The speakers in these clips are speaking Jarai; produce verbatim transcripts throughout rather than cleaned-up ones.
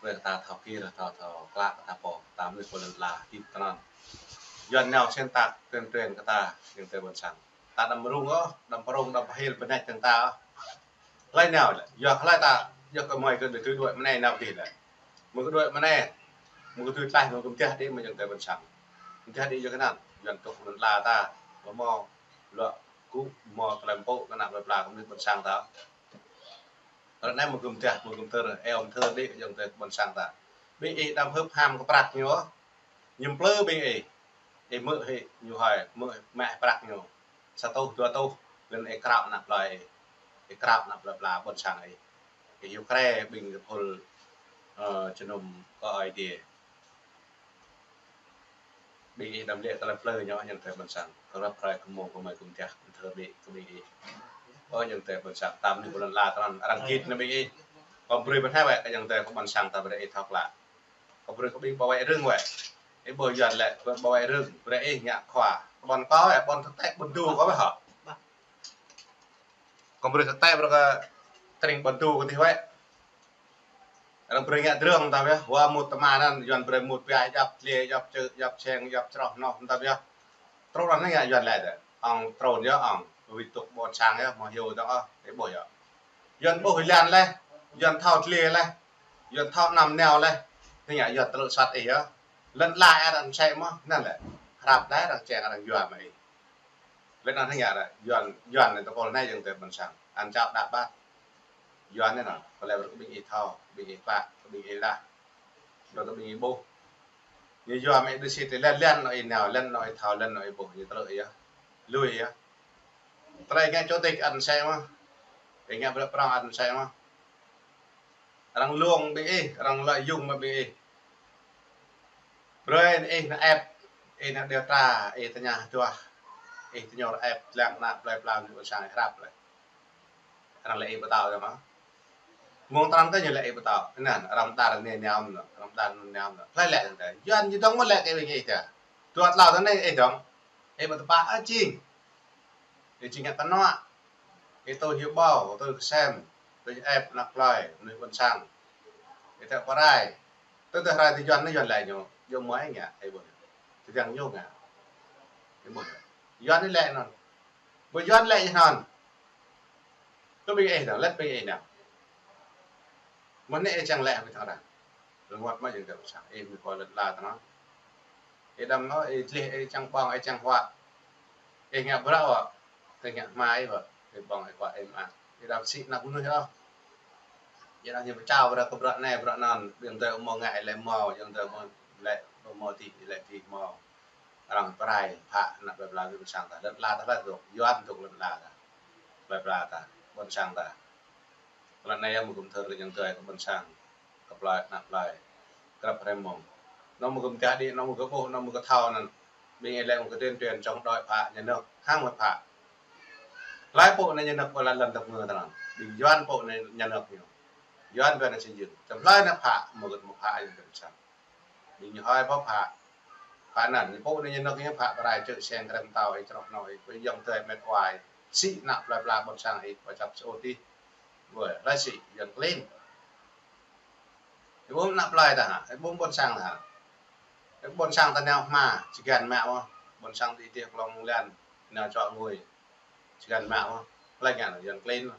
Brơi kơ ta thâo kir, thâo, thâo klă kơ ta pô, ta mơnuih pô lŏn ala hơdip tơnăn. Yuan nao sen tak tuyên truyền kơ ta, ayŏng adơi ƀôn sang. Ta đăm rŭng ôh, đăm pơrŭng, đăm pơhil bơneč tơng ta ôh. Hlơi nao lĕ, yua hlơi ta, yua kơ mơi kơ đuaĭ, kơ đuaĭ mơnai nao dih lĕ. Mơi kơ đuaĭ mơnai, mơi kơ tui tlaih, mơi kơ mơtiah đĭ, mơi ayŏng adơi ƀôn sang. Mơtiah đĭ yua kơ anăn, Yuan tŭk lŏn ala ta, ƀu hmâo, luă gŭ, hmâo tơlơi pơpŭ, kơ ană plơi pla, kơ mơnuih ƀôn sang ta. Ră anai mơ̆ng gum tah, mơ̆ng gum thơr, ơ, ƀu thơr đĭ ayŏng adơi ƀôn sang ta. Ƀing ih đăm hưp ham kơ prăk ñu. Ñu plư ƀing ih. Ih hmư̆ hĭ ñu hơi, hmư̆ mă prăk ñu. Sa tuh, dua tuh, lĕ ih krao ană plơi ih. Ih krao ană plơi pla ƀôn sang ih. Ih yua kơ ƀing tơpul, ơ, jơnum kơ Ơi Adai. Ƀing ih đăm lĕ tơlơi plư ñu ayŏng adơi ƀôn sang. Kơ ră prăk kơ mơ̆ng kơ mơi gum tah, gum thơr đĭ kơ ƀing ih. Ơ ayŏng adơi ƀôn sang, ta mơnuih pô lŏn ala tơnăn, arăng git nao ƀing ih. Kơ brơi pơthâo wơ̆t kơ ayŏng adơi kơ ƀôn sang ta brơi ih thâo klă. Kơ brơi kơ ƀing bảo vệ rừng wơ̆t. Ih ƀuh Yuan lĕ, bảo vệ rừng, brơi ih ngă khua. Kơ ƀôn kâo wơ̆t, ƀôn thực tế, ƀôn du kâo wơ̆t hŏ. Kơ brơi thực tế brơi kơ tring ƀôn du kơ dih wơ̆t. Arăng brơi ngă drông ta wơ̆t, hua mŭt tơma anăn, Yuan brơi mŭt biă djăp dliê, djăp čư̆, djăp čeng, djăp čroh noh ta wơ̆t. Truh anăn ngă Yuan lĕ tơ. Ŏng truh yơh ŏng, wĭt tŭk ƀôn sang yơh, mơ̆ hiu tơ ôh, ih ƀuh yơh. Yuan ƀuh ih lăng leh, Yuan thâo dliê leh, Yuan thâo anăm nao leh, tơ ngă Yuan tơlơi sat ih yơh. Lŏn ala arăng sĕ mơ̆, anăn lĕ. Hrăp đah arăng čeng arăng yua mă ih. Lĕ anăn tơ ngă lĕ, Yuan, Yuan anai tơpul anai ayŏng adơi ƀôn sang. Anăn čăp đah ƀă. Yuan anai nă, pơlĕ brơi kơ ƀing ih thâo, ƀing ih klă, ƀing ih lah. Brơi kơ ƀing ih ƀuh. Ñu yua mă ih đĭ sĭt lĕ lăng, lăng anŏ ih nao, lăng anŏ ih thâo, lăng anŏ ih ƀuh, ñu tơlơi yơh. Lui yơh. Tơlơi ngă čô tih anăn sĕ mơ̆. Ih ngă bruă prŏng anăn sĕ mơ̆. Arăng lông ƀing ih, arăng lợi dụng mă ƀing ih. Brơi ih nao ĕp, ih nao điều tra, ih tơña hơduah, ih tơña ĕp, lăng ană plơi pla mơnuih ƀôn sang ih hrăp leh. Arăng lĕ ih pơtao tơ mơ̆. Mơ̆ng tơnăn kơ ñu lĕ ih pơtao. Anăn, arăng pơđar anai niam nă, arăng pơđar anŭn niam nă. Hlơi lĕ tơ. Yuan ñu dŏng mơ̆ lĕ kơ ƀing ih tơ. Dua tlâo tơ anai ih dŏng. Ih ƀu tơpă ôh jing. Ih jing ngă tơnuă. Ih tui hiu ƀâo, tui kơsem, tui ĕp ană plơi, mơnuih ƀôn sang. Ih tơ pơrai. Tui tơ rai tơ Yuan anai Yuan lĕ ñu, yua mơ̆ ih ngă, ih ƀuh. Tơdang ñu ngă. Ih ƀuh. Yuan anai lĕ anŭn. Ƀu Yuan lĕ ñu anŭn. Kơ ƀing ih dŏng, lĕ ƀing ih nao. Mơ̆n anai ih čang lĕ ƀing thâo arăng. Rơngot mă ayŏng adơi ƀôn sang. Ih mơnuih pô lŏn ala tơnăn. Ih đăm nao, ih dlih, ih čang ƀơ̆ng, ih čang huă. Ih ngă bruă wơ̆t. Ih ngă hmua ih wơ̆t. Ih ƀơ̆ng, ih huă, ih mă. Ih đăm sĭ ană mơnuih ôh. Ih đăm ñu pơčao bruă kơ bruă anai, bruă anŭn. Ayŏng adơi hmâo ngă, ih lĕ hmâo. Ayŏng adơi hmâo lĕ, hmâo dih, ih lĕ dih hmâo. Arăng pơrai, phă, ană plơi pla ƀôn sang ta. Lŏn ala ta hlơi tŭk, Yuan tŭk lŏn ala ta. Plơi pla ta, ƀôn sang ta. Lŏn anai yơh mơ̆ng gum thơr kơ ayŏng adơi kơ ƀôn sang. Kơ plơi, ană plơi. Krăp hrĕm mơ̆ng. Nŏ mơ̆ng gum tah đĭ, nŏ mơ̆ng gum ƀuh, nŏ mơ̆ng gum thâo anăn. Ƀing ih lĕ mơ̆ng gum tuyên truyền chống đối phă nhà nước, hăng mơ̆ phă. Hlơi pô anai nhà nước ƀu lăng lŏn tơpơngơ tơnăn. Ƀing Yuan pô anai nhà nước ñu. Yuan ƀu anai xây dựng. Tơm hlơi anai phă, mơ̆ng gum mơ̆ phă ayŏng adơi ƀôn sang. Ƀing ñu hơi pô phă. Phă anăn, ñu pô anai ñu nŏk ñu phă pơrai čư̆ seng krem tao ih čroh nŏ ih, ƀing ayŏng adơi met wa ih. Sĭ ană plơi pla ƀôn sang ih, pơčăp sơut ih. Ƀuh, hlơi sĭ, Yuan klin. Ih ƀuh ană plơi ta hă, ih ƀuh ƀôn sang ta hă. Ih ƀuh ƀôn sang ta nao hma, čơgăn mă mơ̆. Ƀôn sang ti ti klong lăn, nao čŏ ngui. Čơgăn mă mơ̆, hlơi ngă anŭn Yuan klin mơ̆.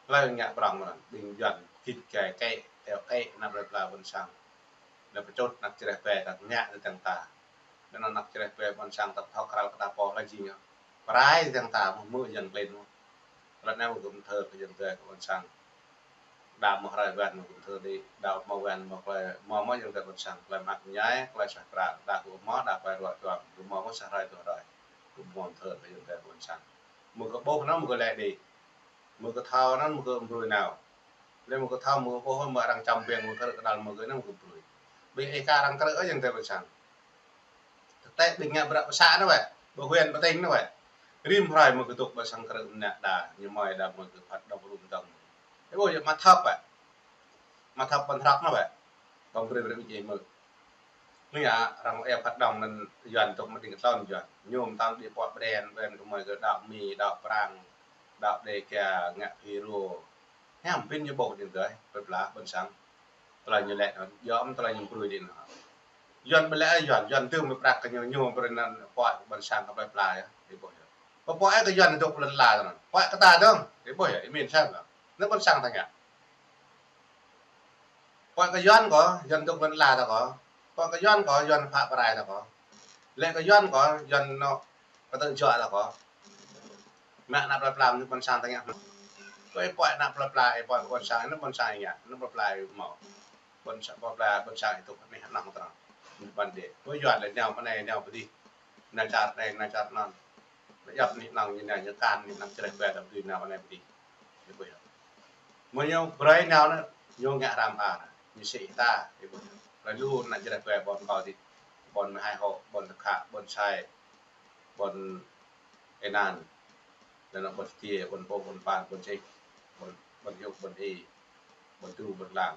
Hlơi ngă prŏng mơ̆, ƀing Yuan git gai kĕ, teo kĕ, ană plơi pla ƀôn sang. Ană pơčut, ană čơreh ƀe, ta ngă tơ tơng ta. Ană ană čơreh ƀe ƀôn sang, ta thâo krăl kơ ta pô hlơi jing yơh. Pơrai tơng ta, mơ̆ mơ̆ Yuan klin mơ̆. Lŏn anai mơ̆ gum thơr kơ ayŏng adơi kơ ƀôn sang. Đa mơ̆ hrơi wen mơ̆ gum thơr đĭ, đa mơ̆ wen mơ̆ klơi, mơ̆ mơ̆ ayŏng adơi ƀôn sang, klơi mă ñai, klơi sah prăk, đa gum mơ̆, đa klơi ruă čuăm, gum mơ̆ mơ̆ sah hrơi dua hrơi, gum mơ̆ thơr kơ ayŏng adơi ƀôn sang. Mơ̆ kơ ƀuh anŭn mơ̆ kơ lĕ đĭ, mơ̆ kơ thâo anŭn mơ̆ kơ brơi nao. Lĕ mơ̆ kơ thâo mơ̆ kơ ƀuh mơ̆ arăng čăm ƀing mơ̆ kơ rơ̆k kơdăl mơ̆ kơ anŭn mơ̆ kơ brơi. Ƀing ih kơ arăng krư̆ ayŏng adơi ƀôn sang. Tơtĕ ƀing ngă bruă pơsă anŭn wơ̆t, ƀu huyện ƀu tỉnh anŭn wơ̆t. Rĭm hrơi mơ̆ kơdŭk ƀơi sang krư̆ mơnă đa, ñu mơi đa mơ̆ kơ phat dŏng rŭm dŏng. Ih ƀuh yơh mă thăp wơ̆t. Mă thăp ƀôn hrăp anŭn wơ̆t. Ƀơ̆ng brơi brơi ƀing ih mơ̆. Anai yơh, arăng ĕp phat dŏng anŭn Yuan tŭk mơ̆ đing kơtlon Yuan. Ñu mơtam đĭ pŏk brand, brand kơ mơi kơ đaŏ Mi, đaŏ Prang, đaŏ Đêga, ngă Hero. Hiam pin ñu ƀuh đing tơi, plơi pla ƀôn sang. Tơlơi ñu lĕ anŭn, yua mơ̆n tơlơi ñu brơi dih anŭn. Yuan ƀu lĕ Yuan, Yuan tŭ mơ̆ prăk kơ ñu, ñu brơi anŭn pơhiăp ƀôn sang kơ plơi pla yơh, ih ƀuh yơh. Pơpă kơ Yuan dŏ lŏn ala anŭn, pơpă kơ ta dơ̆ng, ih ƀuh yơh, ih min sang kơ. Anŭn ƀôn sang ta ngă. Pơpă kơ Yuan kơ, Yuan dŏ lŏn ala ta kơ. Pơpă kơ Yuan kơ, Yuan phă pơrai ta kơ. Lĕ kơ Yuan kơ, Yuan anŏ kơ tơjuă ta kơ. Mă ană plơi pla anŭn ƀôn sang ta ngă. Kơ ih pơpă ană plơi pla, ih pơpă ƀôn sang, anŭn ƀôn sang ih ngă, anŭn plơi pla ih hmâo. Ƀôn sang, plơi pla, ƀôn sang ih tŭ anih anŏ tơnah. Anŭn ƀôn đe. Kơ Yuan lĕ nao mơ̆ng anai, nao pơ adih. Nao čar anai, nao čar anŭn. Lĕ djŏp anih anŏ ñu nao, ñu kăn anih anŏ čơreh bĕ ta pơ adih, nao mơ̆ng anai pơ adih. Ih ƀuh yơh. Mơ̆ ñu brơi nao anŭn, ñu ngă hrăm ha anŭn. Ñu sĭ ta, ih ƀuh yơh. Lalu anŭn čơreh bĕ ƀôn kâo adih. Ƀôn mơhai hŏ, ƀôn tơkhă, ƀôn sai, ƀôn ênan. Lĕ anŭn ƀôn tie, ƀôn pô, ƀôn pan, ƀôn čih, ƀôn, ƀôn yŭk, ƀôn i, ƀôn tu, ƀôn lang,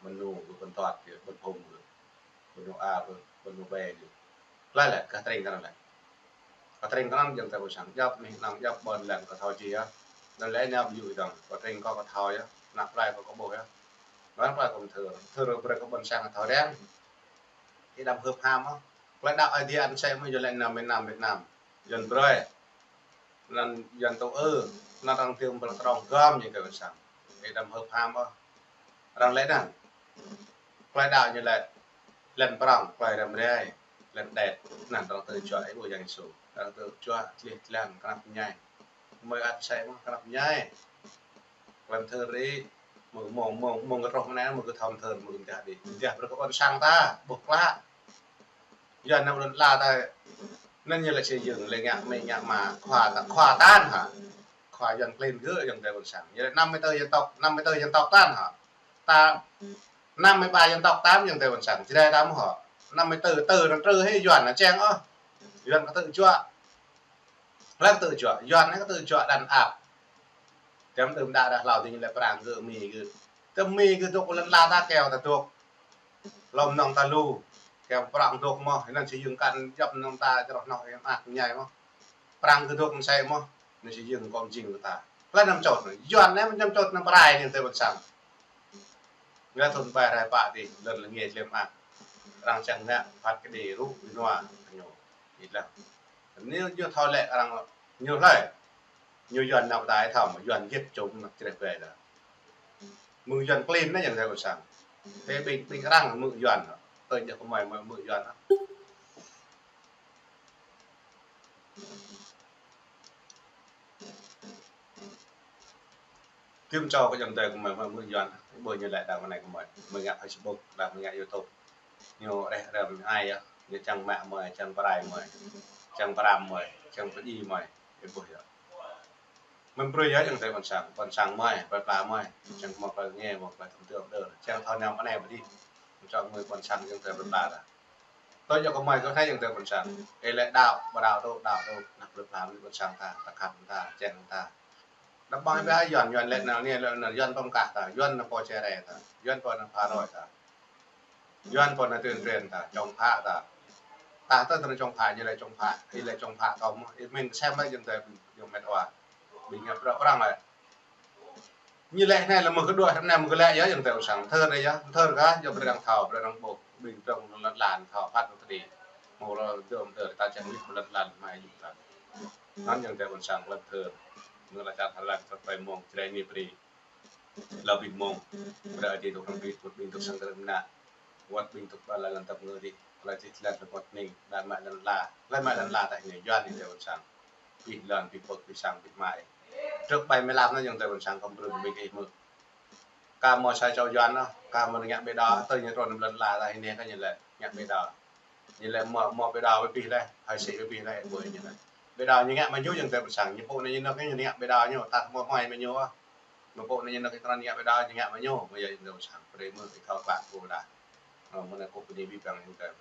ƀôn nu, ƀôn tuat, ƀôn phung, ƀôn nu a, ƀôn, ƀôn nu bê. Tơlơi lĕ, kơ tring kơ anŭn lĕ. Kơ tring kơ anŭn ayŏng adơi ƀôn sang, djŏp anih anŏ, djŏp ƀôn lăng kơ thâo čih yơh. Anŭn lĕ nao ƀu yŭ dơ̆ng, kơ tring kơ kơ thâo yơh, ană plơi kơ kơ ƀuh yơh. Anŭn plơi kơ mơthưr, mơthưr brơi kơ ƀôn sang kơ thâo răng. Ih đăm hưp ham ôh. Plơi đaŏ Aê Diê ăn sĕ mơ̆ Yuan lĕ năm mươi năm Việt Nam. Yuan brơi. Anŭn Yuan tŭ ư. Anŭn arăng tiêm bơl trong gom ñu kơ ƀôn sang. Ih đăm hưp ham ôh. Arăng lĕ anŭn. Plơi đaŏ ñu lĕ lŏn prŏng, plơi răm rai, lŏn đet. Anŭn arăng tơjuă ih ƀuh Yang Yêsu. Arăng tơjuă čih lăng kơnăp ñai. Mơi ăn sĕ mơ̆ kơnăp ñai. Klăm thơr ri, mơ̆, mơ̆, mơ̆, mơ̆ kơ troh mơ̆ anai, mơ̆ kơ thâo thơr, mơ̆ kơ mơ̆ đih. Mơ̆ kơ ƀôn sang ta, ƀuh klă. Yuan nao lŏn ala ta, anŭn ñu lĕ xây dựng, lĕ ngă amĭ ngă ama, khua ta, khua ta anŭn hă. Khua Yuan klin gơ̆, Yuan tơlơi ƀôn sang. Ñu lĕ năm mươi tư dân tộc, năm mươi tư dân tộc ta anŭn hă. Ta năm mươi ba dân tộc ta anŭn Yuan tơlơi ƀôn sang. Jrai ta mơ̆ hă. Năm mươi tư, tư anŭn trư hĭ Yuan anŭn čang ôh. Yuan kơ tơjuă. Lăng tơjuă, Yuan anai kơ tơjuă đàn áp. Tơm tơm đa đa hlâo ding lĕ Prang gơ̆, Mi gơ̆. Tơm Mi gơ̆ dŏ lŏn ala ta keo ta dŏ. Lŏm nong ta lu. Keo Prang dŏ mơ̆, anŭn xây dựng kăn djŏp nong ta čơroh noh em ak ñai mơ̆. Prang gơ̆ dŏ mơsai mơ̆, anŭn xây dựng kơm jing kơ ta. Lăng năm čot anŭn, Yuan anai năm čot anŭn pơrai anŭn tơlơi ƀôn sang. Ngă thun ƀai rai pă dih, lŏn lĕ ngă člem ak. Arăng čang ngă, phat kơđi rŭ, ƀing nua, ñu. Ih lăng. Anai ñu thâo lĕ arăng ñu hlơi. Ñu Yuan nao pơdai thâo mơ̆, Yuan git čum nao čreh ƀai đa. Mơ̆ng Yuan klin anai ayŏng adơi ƀôn sang. Tơ ƀing, ƀing arăng mơ̆ng Yuan. Tơ ñu kơ mơi mơi mơ̆ng Yuan. Tim čô kơ ayŏng adơi kơ mơi mơi mơ̆ng Yuan. Ƀơi ñu lĕ đa mơ̆ng anai kơ mơi. Mơi ngă Facebook, đa mơi ngă YouTube. Ñu reh rem ai yơh, ñu čang mă mơi, čang pơrai mơi, čang pơrăm mơi, čang pơdjai mơi, ih ƀuh yơh. Mơ̆n brơi yơh ayŏng adơi ƀôn sang, ƀôn sang mơi, plơi pla mơi, čang mơi plơi nge, mơi plơi tơm tơm đơ, čang thâo nao mơ̆ anai pơdih, čang mơi ƀôn sang ayŏng adơi plơi pla đa. Tơl yơh kơ mơi kơ anai ayŏng adơi ƀôn sang, ih lĕ đaŏ, ƀu đaŏ dŏ, đaŏ dŏ, ană plơi pla mơi ƀôn sang ta, ta khăp ta, čang ta. Đa ƀai ƀai Yuan, Yuan lĕ anŭn, anai lĕ anŭn, Yuan pơm kah ta, Yuan anŭn pô čere ta, Yuan pô anŭn pha roi ta. Yuan pô anŭn tuyên truyền ta, chống phá ta. Ta tơ tơ chống phá, ñu lĕ chống phá, ih lĕ chống phá kơ mơ̆, ih min sem lĕ ayŏng adơi, ayŏng met wa. Ƀing ngă prăk prăng lĕ. Ñu lĕ anai lĕ mơ̆ kơ đuaĭ, anai mơ̆ kơ lĕ yơh ayŏng adơi ƀôn sang. Thơr anai yơh, thơr kah, yua brơi arăng thâo, brơi arăng ƀuh, ƀing trong lŏn ala thâo, phat mơ̆ kơđi. Mơ̆ rơđah thơr, ta čang lip lŏn ala, mơi yŭ ta. Anŭn ayŏng adơi ƀôn sang klăm thơr. Mơ̆ lĕ čar Thái Lan, čar Tây mông, čreh ni pơri. Lơ ƀing mông, brơi adih dŏ krăm ƀit, wơ̆t ƀing dŏ sang krăm mơnă. Wơ̆t ƀing dŏ ƀă lăn tăp ngơ dih, lơ čih lăn tăp wơ̆t ning, lăn mă lăn la, lăn mă lăn la ta anai, Yuan anai ayŏng adơi ƀôn sang. Pih lăn, pih pơk, pih sang, pih mai. Trơ̆k ƀai mơlam anŭn ayŏng adơi ƀôn sang kơ brơi ƀing ih mơ̆. Kah mơ̆ sa čô Yuan anŭn, kah mơ̆ ngă ƀiă đa, tơ ñu trŭn lăn la ta anai kah ñu lĕ ngă ƀiă đa. Ñu lĕ mơ̆, mơ̆ ƀiă đa ƀơi pih lĕ, hai sĭ ƀơi pih lĕ, ƀơi ñu lĕ. Ƀiă đa ñu ngă mă ñu ayŏng adơi ƀôn sang, ñu pô anai ñu nao kơ ñu ngă ƀiă đa ñu, ta mơ̆ mai mă ñu ah. Mơ̆ pô anai ñu nao kơ tran ngă ƀiă đa, ñu ngă mă ñu, mơ̆ yơh ayŏng adơi ƀôn sang, brơi mơ̆ ih thâo klă kơ đa. Ơ, mơ̆ anai kơ pơni ƀing ayŏng adơi.